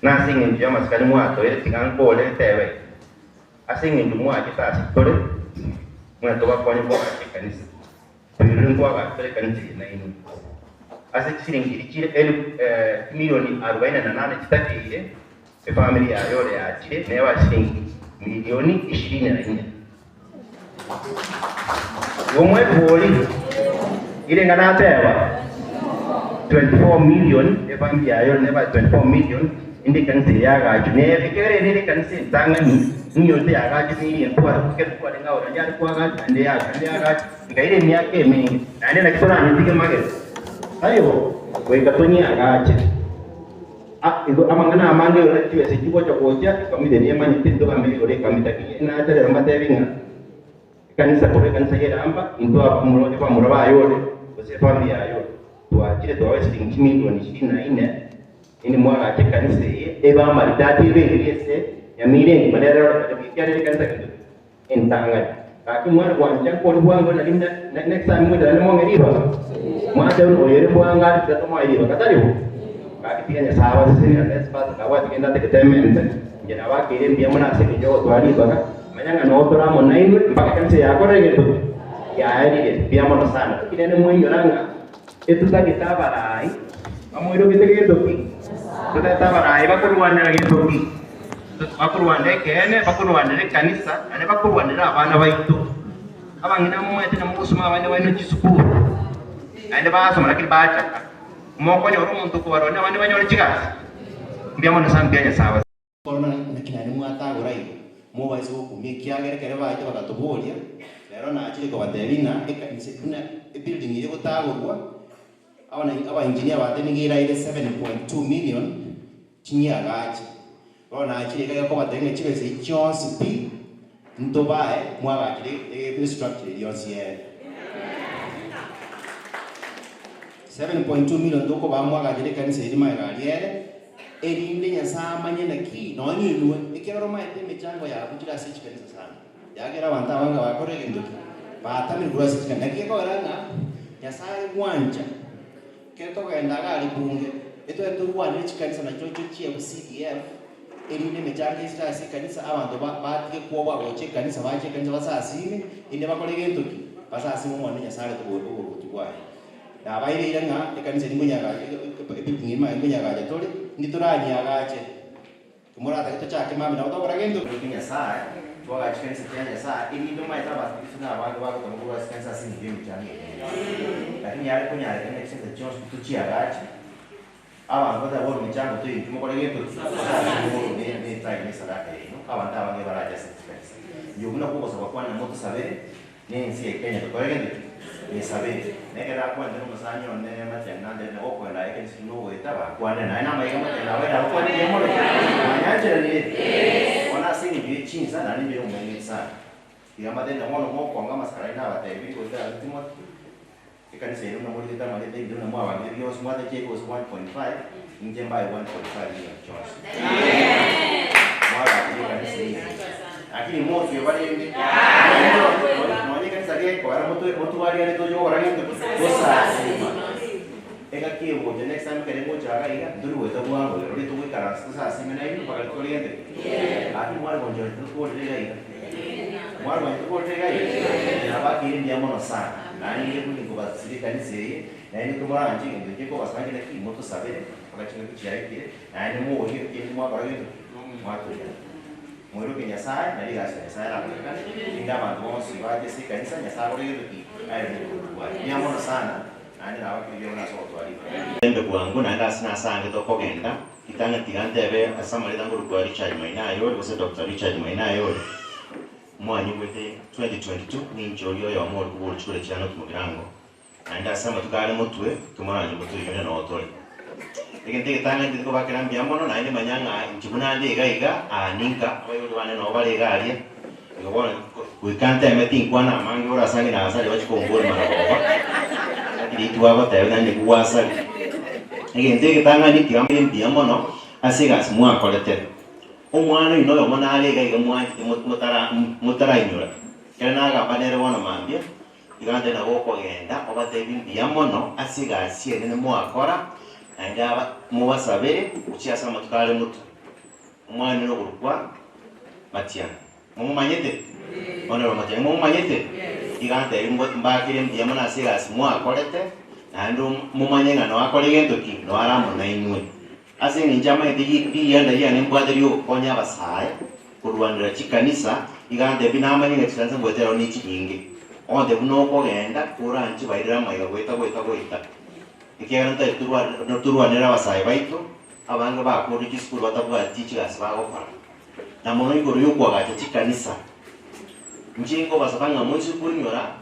Na ase engencho y'amasikani mwatoire, tiga nkore ntebe iga, Ase engencho mwachete ase tore, buna tobakonye koagacha ekanisa, toirure nkoagacha tore ekanisa eye nainwe. Ase chisiringi chiria chire elifu chimilioni arubaini na nane chitakeire, efamiri yaye ore yachire neba chisiringi milioni ishirini na inye. Igo mwebori, irenga nateba 24 million efamiri yaye ore neba 24 million inde ekanisa eye yagachwa nere ekero ere ere ekanisa entang'ani ng'iyonte yagachwa neri entware ekero twarenge aore naende yare koagachwa naende yagachwa naende yagachwa ekaira emiaka emenge naende naki toranyetige magega taibo goika tonyeagache. Igo amang'ana amange igoro ne chibesa echi gocha gocha, ekamita nemanyete ntogambe igoro ekamita ki. Nacha rero mbatebi ng'a ekanisa korwa ekanisa y'eramba intwe abamura abamura baye ore gose efamiri yaye ore twachire twabae siringi chimilioni ishirini na ine indi mwagache ekanisa eye ebe amaridadi ebe eria ase Nyamira engima nere erorekane buya ekiagera ekanisa gento ki? Entang'ani. Gaki mware gwancha nkori bwango nari next time ngocha naende mong'e ribaga. Mwanche buna oyore bwango are tiga tomoe ribaga tari bo? Gaki tiga Nyasae abasesenie ase esibata tabwati kende atagete emente. Inche nabakeire mbuya mono ase engencho yogotoa ribaga. Manya ng'a noo tore amo nainwe mpaka ekanisa yakorire gento ki? Yaerire. Mbuya mono sana. Lakini naende mwainyora ng'a etotagete abarai bamoirogete gento ki? Totagete abarai bakorwanera gento ki? Bakorwanera ekeene, bakorwanera ekanisa, naende bakorwanera abana baito. Abang'ina momaete na mogosoma abana baino chisukuru, naende basoma lakini bachaka. Mokonyora omonto okobarwania abande banyore chigasi. Mbuya mono sana mbuya Nyasae abasesenie. Korona naki naende mwatagora igo, mobaise gokumia, ekiagera ekero baete bagatoboria, rero nachire kobatebia ng'a ekanisa buna ebuilding eye egotagorwa, abaengineer batebirie nigo eraire 7.2 million, Chinyiagache. Bono nachire iga kobatebia ng'a chibesa echi chionsi pi ntobae mwagachire estructure eria yonsi ere. 7.2 million tokobaa mwagachire ekanisa eria magega aria ere, erinde Nyasae amanye naki nonya inwe, ekiagera omaete emechango yabuchire ase chikanisa sana, yagera abanto abange bakorire egento ki? Batamire korwa ase chikanisa. Naki gekogera ng'a Nyasae gwancha. Ekero tokogenda iga aria bunge, etware torwanere chikanisa nachirochio chia CDF, erinde emechango esire ase ekanisa, abanto ba batige kwoboa gocha ekanisa, bache ekanisa basasime, erinde bakore gento ki? Basasime Omonene Nyasae arete obo oboruoti bwaye. Nabaire ng'a ekanisa eria nkonyeagacha ebuilding eria manye nkonyeagacha tore, indi toranyeagache. Timoratake tochake mambia nabo tokora gento. Toke Nyasae, twagache chikanisa chia Nyasae, erinde omaete abakristo na abange bagotama korwa ase chikanisa ase engencho y'emechando eye. Lakini yare konyarekana ng'a chikanisa chionsi tochiagache, abanto bateba bono mechango toiyo intwe mokore gento ki? Mosasime ne ne etime ne esadaka yaino, abanto abange barache ase chikanisa. Inche buna kogosaba kwane motosabere. Nense ya Kenya tokore gento ki? Nyesabere. Na ekero akwanete nomosani one Matiang'i nantebia nabo okogenda aye ekanisa buna ogoeta bakwanire naye namaiga Matiang'i nabaire agokwanire mbuya mono ki? Mwanyancheranire? Bono ase engencho ye chinsa naende mbere omong'ina sana. Tiga mbatebie na bono mokonga amasakara aino nabatebi goika ase Timothy, ekanisa ere buna morigete amarieta ebinto buna mwabangire bionsi mwatachia gose 1.5 inche mbae 1.5 million chionsi. Mwagacheire ekanisa eye. Lakini motwe barende nonye ekanisa gekoera motwe motwariane toche gokora gento ki? Tosasima. Engaki egocha next time ekere ngocha iga iga ntori goeta bwango iga rirorio togoikaransa tosasime nainwe mpaka rituko rigende ki? Lakini mware gonchora tokorire iga iga. Mware gonchora tokorire iga iga. Nabakeire mbuya mono sana. Naende nigo ekobua nkobasiria ekanisa eye, naende nkomoranche egento inche nkobasaba inche naki motosabere mpaka chingaki chiaikire, naende morie kende mwakora gento ki? Mwatoria. Moiroke Nyasae, na rigasi ria Nyasae erakorekane, erinde abanto bonsi bache ase ekanisa, Nyasae akore gento ki? Aeranie oboruoti bwaye. Mbuya mono sana, naende nabakeire mbuya mono ase ogotwara ribaga. Embe bwango naende ase nase ange tokogenda, ritang'ani tiga ntebe ase amarieta nkorokwa Richard Maina Ayori gose Doctor Richard Maina Ayori. Mwanyigwete 2022 ninche oria oyomo ore kobora chikura chia North Mugirango, naende ase amatuko are motwe timoranje motoinyore noo tore. Egento egetang'ani tindi kobakera mbuya mono naende manya ng'a inche buna nde iga iga aa ninka, abaibori bane noo bare iga aria, igo bono goika nteme tinkwana amange ore ase ang'e na asaria bachie kombori marogoba, lakini titwagoteba naende naki gwasaria. Egento egetang'ani tiga mbere mbuya mono ase egasi mwakorete. Omwana oino oyomo nare iga iga mwanchete motarainyora. Ekero nagamba nere bono mambia, iga ntari nabo okogenda obatebie mbuya mono ase egasi enene mwakora, naende aba mobasabere gochia ase amatuko are motwe. Omwana ore okorokwa Matiang'i. Momomanyete? Honourable Matiang'i momomanyete? Iga ntebi mbakere mbuya mono ase egasi mwakorete, naende momanye ng'a noakore gento ki? Noare amo nainwe. Ase eng'encho amanyete rigianda riane mbwate ri'ogokonya abasae korwanera chikanisa, iga ntebi namanye ng'a chikanisa ngoetera ne chinyinge. Onde buna okogenda koranche bairere amaiga goeta goeta goeta. Ekiagera ntari torwanere abasae baito, abange bakorire chisukuru batabwati chigasi bagokora. Na mono igoro y'okoagacha chikanisa, inche nkobasaba ng'a moise koinyora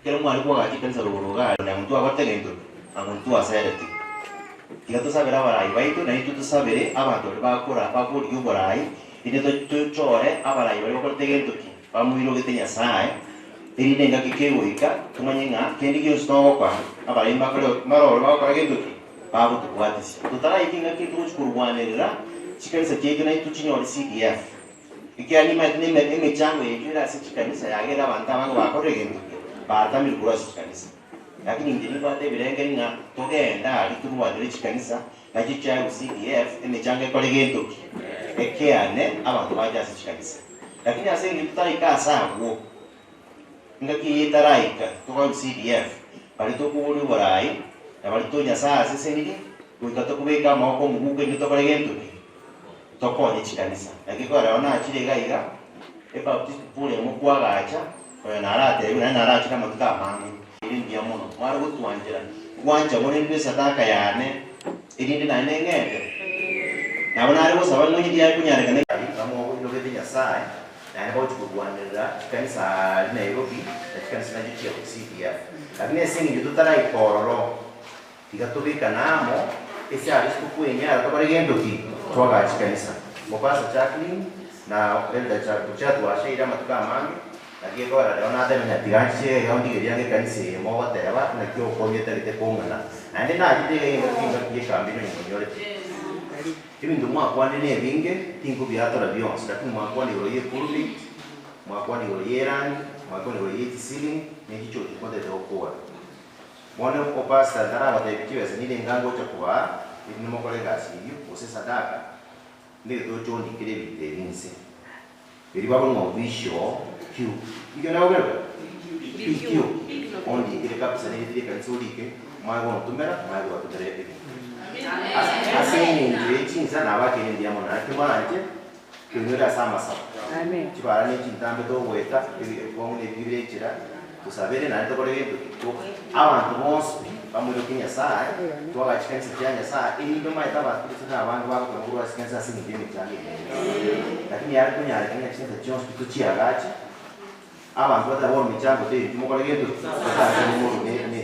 ekero mware koagacha ekanisa rogoro iga aria, na ntwagotete gento ki? Ang'o ntwasereti. Tiga tosabere abarai baito, naintwe tosabere abanto baria bakora bakorigia oborai, erinde tochore abarai baria bakorete gento ki? Bamoirogete Nyasae, erinde engaki kegoika tomanye ng'a kende gionsi togokora, abarai mbakore mbaroro bagokora gento ki? Bagotobwatisia. Totaraika engaki togochia korwanerera chikanisa chiaito naintwe tochinyore CDF. Ekiagera nimaete na emechango yaito ere ase chikanisa yagera abanto abange bakorire gento ki? Batamire korwa ase chikanisa. Lakini inche nimbwate ebirengeri ng'a togende aria torwanere chikanisa nachio chiaye CDF emechango ekore gento ki? Ekeane abanto bache ase chikanisa. Lakini ase eng'encho totaraika ase agwo, engaki eye etaraika tokoe CDF, baria tokoboria oborai, na baria to Nyasaye asesenirie, goika tokobeka amaboko omoguko intwe tokore gento ki? Tokonye chikanisa. Naki korora nachire iga iga, Ebaptist pure mokwagacha, oyo naratebiwe naende narachire amatuko amange. Ere mbuya mono, mware gotwanchera, ngwancha more ndue esadaka yane, erinde naende ng'ende. Nabo nare gosaba ng'a onye riare konyarekana. Bamoirogete Nyasae, naende bagochia korwanerera chikanisa aaria Nairobi, na chikanisa nachio chia CDF. Lakini ase eng'encho totaraika ororo, tiga tobekane amo, ase aria ase tokwenyara tokore gento ki? Twagache chikanisa. Mopastor Jacqueline na Elder Chatwasheire amatuko amange, Naki ekogera rero natebe ng'a tiga nchiche iga ondigerie ange ekanisa eye mogoteba naki okonya etagete kong'ana, naende nachete iga engaki engaki y'ekambi ino imonyorete. Ebinto mwakwanire nebinge, tinkobiatora bionsi, lakini mwakwana igoro y'epulpit, mwakwana igoro y'erangi, mwakwana igoro y'echisiling, ne chichochi motete gokora. Bono opastor ntarabatebia chibesa nirenga ngocha kobaa, erinde mokore egasi eyio, gose esadaka, ndege toche ondikere ebinto ebi inse. Erio babwe ng'a obisho Q. Ekio nagokereka? PQ. Ondikire kabisa nerite riekanisa orike, omanye gontomera, omanye kobatomera ebinto. Ase eng'encho ye chinsa nabakeire mbuya mono, naki moranche toinyore ase amasabo. Chibara ne chintambe togoeta, ebikong'u na ebibe bire enchera, tosabere naende tokore gento ki? Abanto bonsi pi bamoiroke Nyasaye, twagache chikanisa chia Nyasaye, erinde omanyete abakristo na abange bagotema korwa ase chikanisa ase eng'encho y'emechando emenge. Lakini yare konyarekana ng'a chikanisa chionsi pi tochiagache, abanto batari bono mechango teri, timokore gento ki? Motachane morwe ne.